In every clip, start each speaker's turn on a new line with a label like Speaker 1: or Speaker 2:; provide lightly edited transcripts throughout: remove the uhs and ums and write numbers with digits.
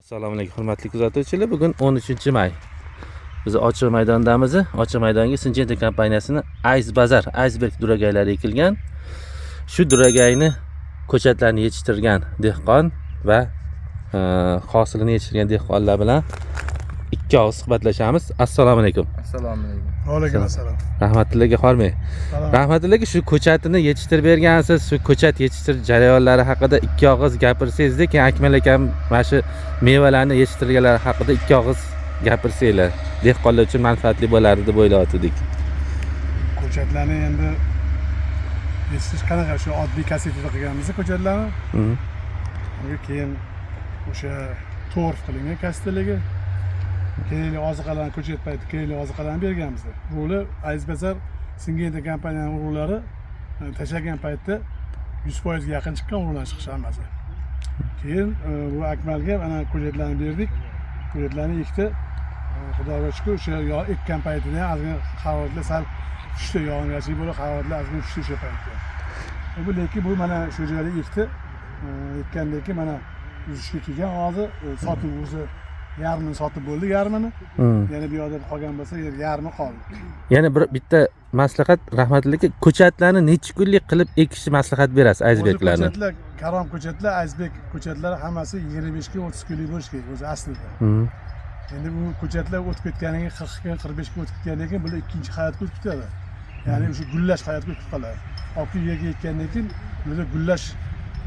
Speaker 1: Assalomu alaykum, hurmatli kuzatuvchilar. Bugun 13 may. Biz ochiq maydondamiz. Ochiq maydonga Syngenta kompaniyasini Ice Bazar, Iceberg duragaylari ekilgan. Shu duragayni ko'chatlarni yetishtirgan dehqon va hosilini yetishtirgan dehqonlar bilan ikki og'iz suhbatlashamiz. Assalomu alaykum.
Speaker 2: Assalomu alaykum.
Speaker 3: Alaykum assalom.
Speaker 1: Rahmatilla aka, hormang.
Speaker 3: Salom.
Speaker 1: Rahmatilla aka, shu ko'chatini yetishtirib bergansiz, shu ko'chat yetishtirish jarayonlari haqida ikki og'iz gapirsangizda, keyin Akmal akam mana shu mevalarni yetishtirganlar haqida ikki og'iz gapirsanglar, dehqonlar uchun manfaatli bo'lardi deb o'ylayotgandik.
Speaker 3: Ko'chatlarni endi yetishtirish qanaqa, shu oddiy kassetada qilganmiz ko'chatlarni. Unga keyin o'sha torf qilingan kassetaligi. Kerakli oziqalarni ko'chat payti kerakli oziqalarni berganmiz. Urug'lar Aizbazar Syngenta kompaniyaning urug'lari tashlagan paytda 100% ga yaqin chiqqan urug'lar chiqishi hammasi. Keyin bu Akmalga mana ko'chatlarni berdik. Ko'chatlarni ekdi. Xudoga shukur, o'sha ekkan paytida ham ozgina haroratlar sal tushdi, yog'ingarchilik bo'lib haroratlar ozgina tushdi o'sha paytda. Bu lekin bu mana shu joyda ekdi. Ekkandan keyin mana uzishga kelgan hozir sotib o'zi yarmini sotib bo'ldi, yarmini. Yana bu yoqda qolgan bo'lsa, yarmi qoldi.
Speaker 1: Yana bir bitta maslahat, Rahmatilla aka, ko'chatlarni necha kunlik qilib ekishni maslahat berasiz
Speaker 3: O'zi
Speaker 1: aysberglarni?
Speaker 3: ko'chatlar, karom ko'chatlar, aysberg ko'chatlari hammasi 25 kun, 30 kunlik bo'lishi kerak o'zi aslida. Endi bu ko'chatlar o'tib ketganiga 40 kun, 45 kun o'tib ketgandan keyin bular ikkinchi hayotga o'tib ketadi. Ya'ni o'sha gullash hayotga o'tib qoladi. Olib yerga ekkandan keyin bular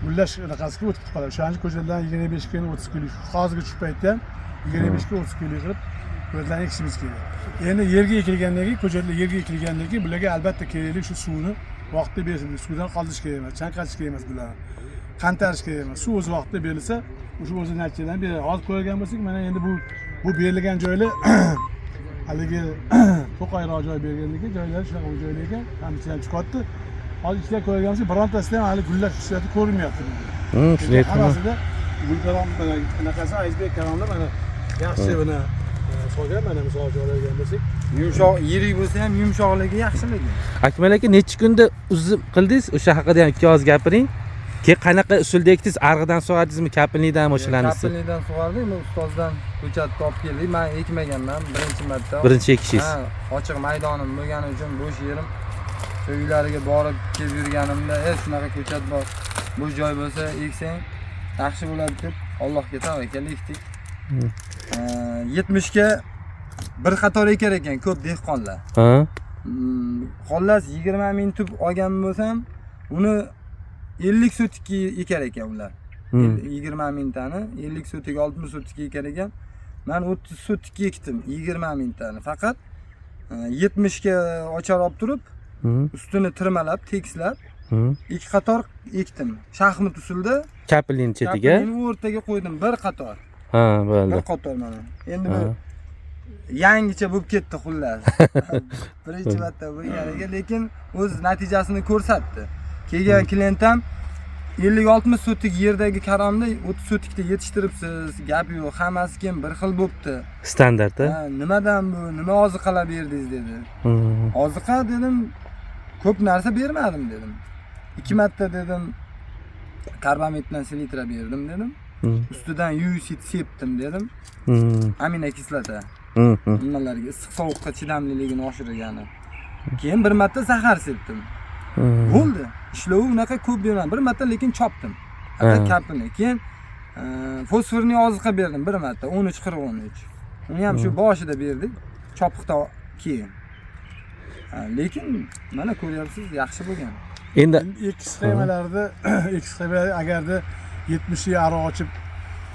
Speaker 3: gullash anaqasiga o'tib ketib qoladi. O'shaning uchun ko'chatlarni 25 kun, 30 kunlik, hozirgi shu paytda ham 25 kun, 30 kunlik qilib ko'chatlarni ekishimiz kerak. Endi yerga ekilgandan keyin, ko'chatlar yerga ekilgandan keyin bularga albatta kerakli shu suvni vaqtida berish, suvdan qoldirish kerak emas, chanqatish kerak emas bularni. Qantarish kerak emas. Suv o'z vaqtida berilsa, o'sha o'zi natijadan beradi. Hozir ko'rgan bo'lsak, mana endi bu berilgan joylar haligi to'qayroq joy berganligi joylar shunaqa joylar ekan, ham ichidan chiqyapti. Hozir ichidan ko'rgan bo'lsak, birontasida ham hali gullash xususiyati ko'rinmayapti.
Speaker 1: Shunday aytdimi?
Speaker 3: Hammasida gulkarom mana anaqasi aysberg karomlar mana yaxshi mana solgan, mana misol uchun oladigan bo'lsak.
Speaker 2: Yumshoq, yirik bo'lsa ham yumshoqligi yaxshi lekin.
Speaker 1: Akmal aka, necha kunda uzib qildingiz? O'sha haqida ham ikki og'iz gapiring. Keyin qanaqa usulda ekdingiz? Arg'idan sug'ardingizmi, kapillikdanmi o'shalarni?
Speaker 2: Kapillikdan sug'ardik, men ustozdan ko'chat olib keldik. Men ekmaganman birinchi marta.
Speaker 1: Birinchi ekishingiz.
Speaker 2: Ha, ochiq maydonim bo'lgani uchun bo'sh yerim. Shu uylariga borib kelib yurganimda, shunaqa ko'chat bor. Bo'sh joy bo'lsa eksang yaxshi bo'ladi deb Allohga tavakkal ekdik. 70 ga bir qator ekar ekan ko'p dehqonlar. Xullas 20 ming tup olgan bo'lsam, uni 50 sotikka ekar ekan ular. 20 mingtani 50 sotik, 60 sotikka ekar ekan. Men 30 sotikka ekdim 20 mingtani. Faqat 70 ga ochar olib turib, ustini tirmalab, tekislab, ikki qator ekdim. Shaxmat usulida.
Speaker 1: Kapillikni chetiga.
Speaker 2: Kapillikni o'rtaga qo'ydim bir qator.
Speaker 1: Ha, bo'ldi.
Speaker 2: Bir qator mana. Endi bu yangicha bo'lib ketdi xullas. Birinchi marta bo'lganiga, lekin o'z natijasini ko'rsatdi. Kelgan klient ham 50-60 sotik yerdagi karomni 30 sotikda yetishtiribsiz, gap yo'q, hammasi keyin bir xil bo'libdi.
Speaker 1: Standart, ha?
Speaker 2: Ha, nimadan bu, nima oziqalar berdingiz dedi. Oziqa dedim, ko'p narsa bermadim dedim. 2 marta dedim, karbamid bilan selitra berdim dedim. Ustidan yusit sepdim dedim. Aminokislota. Nimalarga, issiq sovuqqa chidamliligini oshirgani. Keyin bir marta zahar sepdim. Bo'ldi. Ishlovi unaqa ko'p bermadim. Bir marta lekin chopdim. Hatto kapini. Keyin fosforli oziqa berdim bir marta 13 40 13. Uni ham shu boshida berdik. Chopiqdan keyin. Ha, lekin mana ko'ryapsiz, yaxshi bo'lgan.
Speaker 1: Endi
Speaker 3: Endi ekish sxemalarida, ekish sxemalar agarda 70 ariq ochib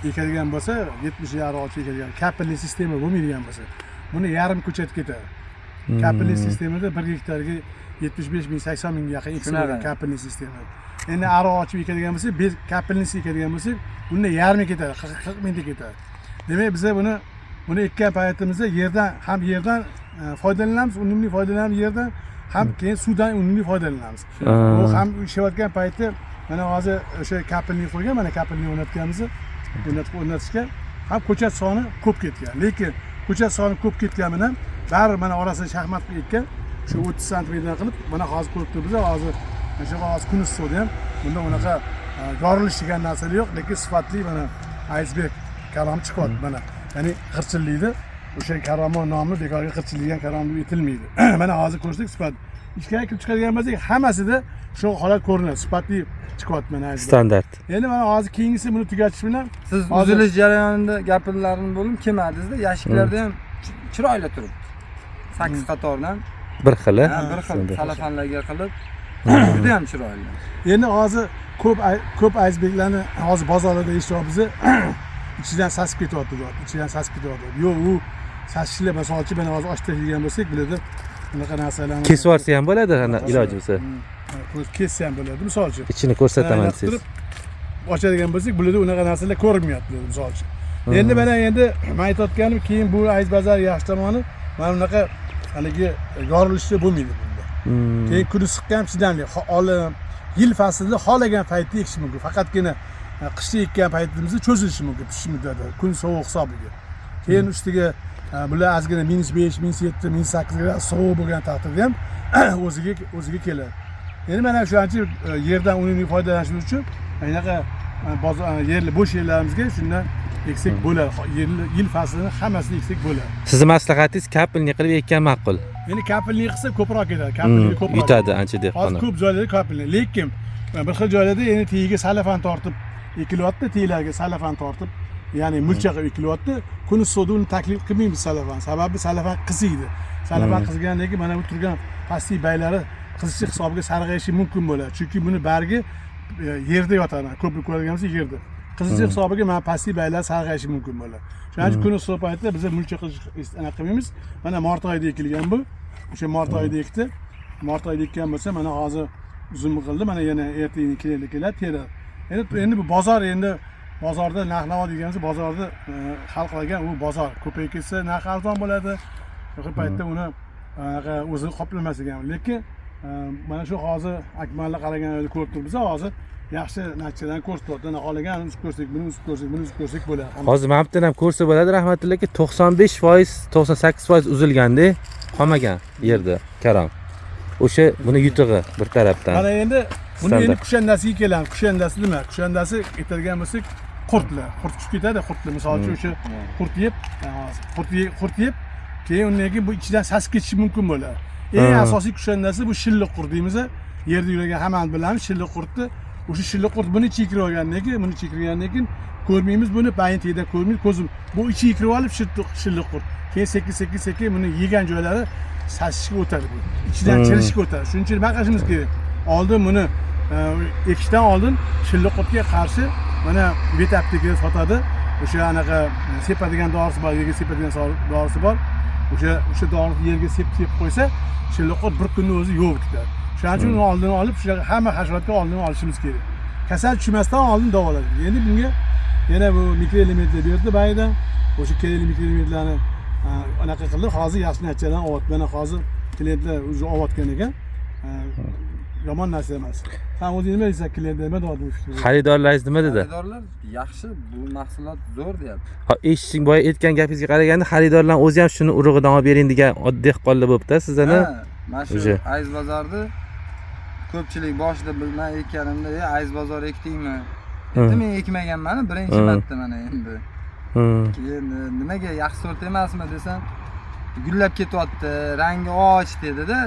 Speaker 3: ekadigan bo'lsa, 70 ariq ochib ekadigan kapelli sistema bo'lmaydigan bo'lsa, buni yarim ko'chat ketadi. Kapelli sistemada 1 gektarga 75 ming, 80 mingga yaqin eksa
Speaker 2: Shunaqa.
Speaker 3: bo'ladi kapelli sistema. Endi ariq ochib ekadigan bo'lsak, bez kapellisi ekadigan bo'lsak, unda yarmi ketadi, 40 mingta ketadi. Demak, biza buni ekkan paytimizda yerdan ham yerdan foydalanamiz, unumli foydalanamiz yerdan, ham keyin suvdan unumli foydalanamiz. Bu ham ishlayotgan payti mana hozir o'sha kapelni qo'ygan, mana kapelni o'rnatganmiz, o'rnatishgan ham ko'chat soni ko'p ketgan. Lekin ko'chat soni ko'p ketgani bilan baribir mana orasida shaxmat qilib ekkan, shu 30 santimetrdan qilib, mana hozir ko'rib turibmiz, hozir mana shu hozir kun issiqda ham bunda unaqa yorilish degan narsalar yo'q, lekin sifatli mana aysberg. Karom chiqyapti mana. Ya'ni g'irchillaydi. O'sha karomon nomi bekorga g'irchillagan karom deb aytilmaydi. Mana hozir ko'rsak sifat. Ichkariga kirib chiqadigan bo'lsak, hammasida shu holat ko'rinadi. Sifatli chiqyapti mana.
Speaker 1: Standart.
Speaker 3: Endi mana hozir keyingisi buni tugatish bilan
Speaker 2: Siz uzilish jarayonida gapirlarini bo'lib kelmadingizda, yashiklarda ham chiroyli turibdi. 8 qatordan
Speaker 1: bir xil,
Speaker 2: bir xil salafanlarga qilib juda ham chiroyli.
Speaker 3: Endi hozir ko'p aysberglarni hozir bozorlarda eshityapmiz. Ichidan sasib ketyapti deyapti. Ichidan sasib ketyapti. Yo'q, u sasishlar misol uchun mana hozir ochib tashlagan bo'lsak, bularda bunaqa narsalarni
Speaker 1: Kesib yuborsa ham bo'ladi, ana iloji bo'lsa.
Speaker 3: Kessa ham bo'ladi, misol uchun.
Speaker 1: Ichini ko'rsataman siz.
Speaker 3: Ochadigan bo'lsak, bularda unaqa narsalar ko'rinmayapti, misol uchun. Endi mana endi men aytayotganim, keyin bu aysbazar yaxshi tomoni mana bunaqa haligi yorilishda bo'lmaydi bunda. Keyin kun issiqqa ham chidamli. Yil faslida xohlagan paytda ekish mumkin. Faqatgina qishda ekkan paytimizda cho'zilishi mumkin pishish muddati, kun sovuq hisobiga. Keyin ustiga bular ozgina -5, -7, -8 gradus sovuq bo'lgan taqdirda ham o'ziga keladi. Endi mana shu ancha yerdan unumli foydalanishimiz uchun anaqa bozor yerli bo'sh yerlarimizga shundan eksak bo'ladi. Yil faslini hammasini eksak bo'ladi.
Speaker 1: Sizni maslahatingiz kapelni qilib ekkan ma'qul.
Speaker 3: Endi kapelni qilsa ko'proq ketadi. Kapelni ko'proq
Speaker 1: yutadi ancha dehqon.
Speaker 3: Hozir ko'p joylarda kapelni, lekin bir xil joylarda endi tagiga salafan tortib ekilyapti, tagilarga salafan tortib, ya'ni mulcha qilib ekilyapti. Kun issiqda uni taklif qilmaymiz salafan. Sababi salafan qiziydi. Salafan qizigandan keyin mana bu turgan pastlik baylari qizishi hisobiga sarg'ayishi mumkin bo'ladi. Chunki buni bargi yerda yotadi. Ko'plik ko'radigan bo'lsa yerda. Qizishi hisobiga mana pastlik baylar sarg'ayishi mumkin bo'ladi. Shuning uchun kun issiq paytida biz mulcha qilish anaqa qilmaymiz. Mana mart oyida ekilgan bu. O'sha mart oyida ekdi. Mart oyida ekkan bo'lsa, mana hozir uzum qildi. Mana yana ertaga keladi, keladi, teradi. Endi bu bozor, endi bozorda narx-navo deganimiz bozorda hal qilgan u bozor ko'payib ketsa narx arzon bo'ladi. O'sha paytda uni anaqa o'zini qoplamas ekan. Lekin mana shu hozir Akmalni qaragan ko'rib turibmiz, hozir yaxshi natijalarni ko'rsatyapti. Ana xohlagan uzib ko'rsak, buni uzib ko'rsak, buni uzib ko'rsak bo'ladi.
Speaker 1: Hozir mana bu yerdan ham ko'rsa bo'ladi, rahmatulloh aka, 95%, 98% uzilganda qolmagan yerda karom. O'sha buni yutug'i bir tarafdan.
Speaker 3: Mana endi buni endi kushandasiga kelamiz. Kushandasi nima? Kushandasi aytadigan bo'lsak, qurtlar. Qurt tushib ketadi, qurtlar. Misol uchun o'sha qurt yeb, qurt yeb, keyin undan keyin bu ichidan sasib ketishi mumkin bo'ladi. Eng asosiy kushandasi bu shilliq qurt deymiz. Yerda yurgan hammamiz bilamiz shilliq qurtni. O'sha shilliq qurt buni ichiga kirib olgandan keyin, buni ichiga kirgandan keyin ko'rmaymiz buni, bayin tagida ko'rmaymiz, ko'zim bu ichiga kirib olib shilliq qurt. Keyin sekin buni yegan joylari sasishga o'tadi bu. Ichidan chirishga o'tadi. Shuning uchun nima qilishimiz kerak? Oldin buni ekishdan oldin shilliq qurtga qarshi mana vet aptekada sotadi. O'sha anaqa sepadigan dorisi bor, yerga sepadigan dorisi bor. O'sha dorini yerga sepib qo'ysa, shilliq qurt bir kunni o'zi yo'q bo'lib ketadi. Shuning uchun uni oldini olib, shunaqa hamma hasharotga oldini olishimiz kerak. Kasal tushmasdan oldin davolash. Endi bunga yana bu mikroelementlar berdi bayidan. O'sha kerakli mikroelementlarni anaqa qildi. Hozir yaxshi natijalarni olyapti. Mana hozir klientlar o'zi olayotgan ekan. Yomon narsa emas. Sen o'zing nima deysan, klientlar nima deyapti bu fikrga?
Speaker 1: Xaridorlaringiz nima dedi?
Speaker 2: Xaridorlar yaxshi, bu mahsulot zo'r deyapti.
Speaker 1: Ha, eshitishing boya aytgan gapingizga qaraganda xaridorlar o'zi ham shuni urug'idan olib bering degan dehqonlar bo'libdi sizdan.
Speaker 2: Mana shu Ayz bozorda ko'pchilik boshida bilmay ekkanimda, "Ayz bozor ekdingmi?" Endi men ekmaganman, birinchi marta mana endi. Keyin nimaga yaxshi sort emasmi desam, gullab ketyapti, rangi och dedi-da.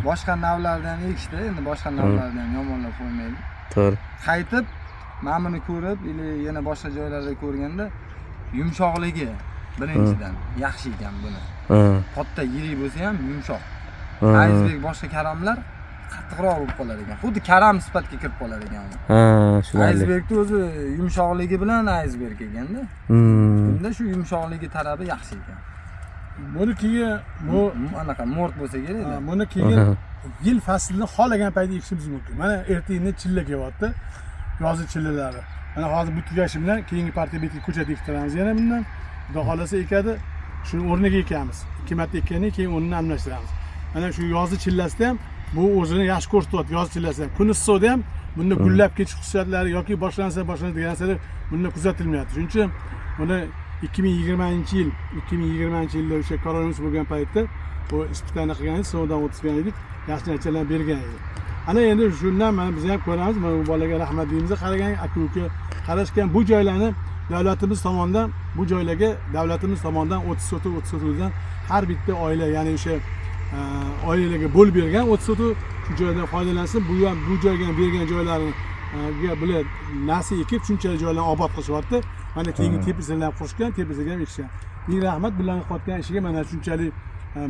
Speaker 2: Boshqa navlardan ham ekishdi, endi boshqa navlardan ham yomonlab qo'ymaydi.
Speaker 1: To'g'ri.
Speaker 2: Qaytib mana buni ko'rib, ili yana boshqa joylarda ko'rganda yumshoqligi birinchidan yaxshi ekan buni. Katta yirik bo'lsa ham yumshoq. Aysberg boshqa karamlar qattiqroq bo'lib qolar ekan. Xuddi karam sifatga kirib qolar ekan.
Speaker 1: Ha, shunday.
Speaker 2: Aysbergni o'zi yumshoqligi bilan aysberg ekanda. Bunda shu yumshoqligi tarafi yaxshi ekan.
Speaker 3: Buni keyin bu
Speaker 2: anaqa mo'rt bo'lsa kerak-da.
Speaker 3: Buni keyin yil faslini xohlagan paytda ekishimiz mumkin. Mana ertaga chilla kelyapti. Yozgi chillalari. Mana hozir bu tugashi bilan keyingi partiya betga ko'chat ektiramiz yana bundan. Xudo xolasa ekadi. Shuni o'rniga ekamiz. 2 marta ekkandan keyin o'rnini almashtiramiz. Mana shu yozgi chillasida ham bu o'zini yaxshi ko'rsatyapti, yoz chillasida ham. Kun issiqda ham bunda gullab ketish xususiyatlari yoki boshlansa degan narsalar bunda kuzatilmayapti. Shuning uchun buni 2020 yilda o'sha koronavirus bo'lgan paytda bu ispitani qilgan edik, sinovdan o'tkazgan edik, yaxshi natijalar bergan edi. Ana endi shundan mana biz ham ko'ramiz, mana bu bolaga rahmat deymiz, qaragan aka-uka qarashgan bu joylarni Davlatimiz tomonidan bu joylarga, davlatimiz tomonidan 30 sotix, 30 sotixdan har bitta oila, ya'ni o'sha oilalarga bo'lib bergan 30 sotix, shu joydan foydalansin. Bu ham bu joyga ham bergan joylarini bular narsa ekib, shunchalik joylarni obod qilishyapti. Mana keyingi tepasalarni ham qurishgan, tepasaga ham ekishgan. Ming rahmat bularni qilayotgan ishiga, mana shunchalik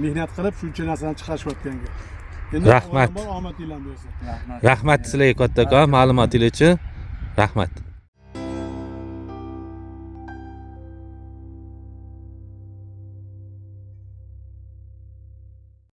Speaker 3: mehnat qilib, shuncha narsani chiqarishayotganga. Endi
Speaker 1: Rahmat.
Speaker 3: avvalambor omadinglar bersin.
Speaker 2: Rahmat.
Speaker 1: Rahmat sizlarga kattakon ma'lumotingiz uchun. Rahmat.